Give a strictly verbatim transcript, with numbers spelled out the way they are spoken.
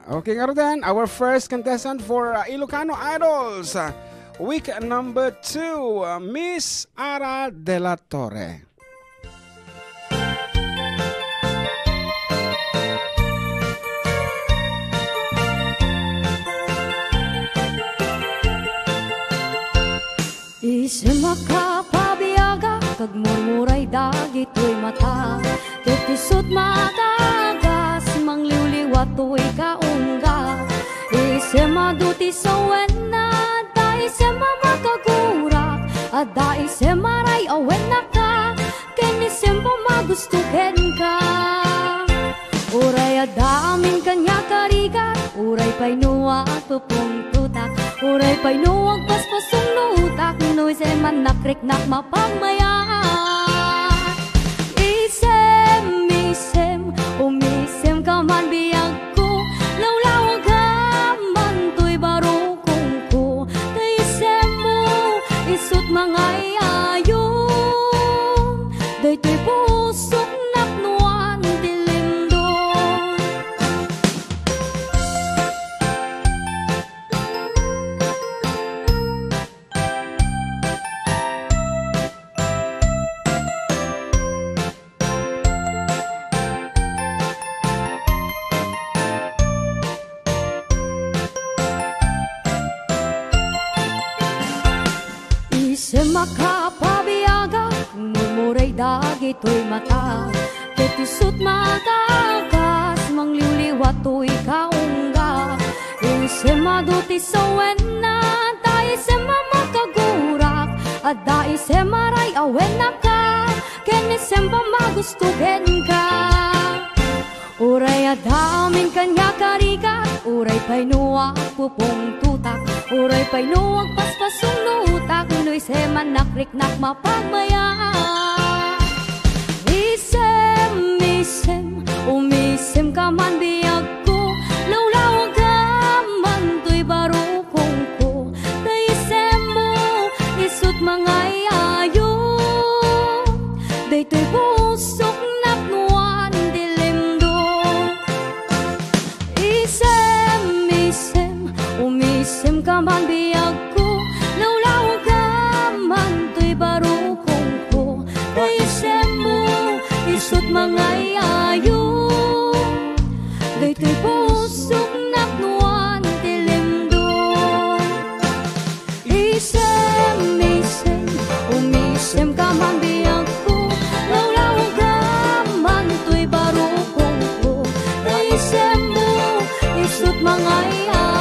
Okay, ngaruden, our first contestant for, uh, Ilocano Idols, uh, week number two, uh, Miss Ara de la Torre. Isem a kapabiagak, agmurmuray dagitoy mata. Ket isut' matagas, mangliwliwa toy kaungga. Isem adu ti sawenna, adda isem a makagurak, adda isem a ray-awen naka, ken isem a magusto kenka. Uray adda amin kaniak a rigat, uray pay no agpupungtotak, uray pay no agpaspasungnotak, no isem a nakriknak mapagmayat. Isem, isem, umisemka man biagko, lawlawagka man toy barukongko, ta isemmo, isut' mangay-ayo. Daytoy pusok napnoan ti limdon. Isem a kapabiagak, murmuray dagitoy mata. Ket isut' matagas, mangliwliwa toy kaungga. Isem adu ti sawenna, ta isem a makagurak, adda isem a ray-awen naka, ken isem a magusto kenka. Uray adda amin kaniak a rigat, uray pay no agpupungtotak, uray pay no agpaspasungnotak, no isem a nakriknak mapagmayat. Isem, isem, umisemka man biagko, lawlawagka man toy barukongko, ta isemmo, isut' mangay-ayo. Daytoy pusok napnoan ti limdon. Isem, isem, umisemka man biagko, lawlawagka man toy barukongko, ta isemmo, isut' mangay-ayo. Daytoy pusok napnoan ti limdon. Isem, isem, umisemka man biagko, lawlawagka man toy barukongko, ta isemmo, isut' mangay-ayo.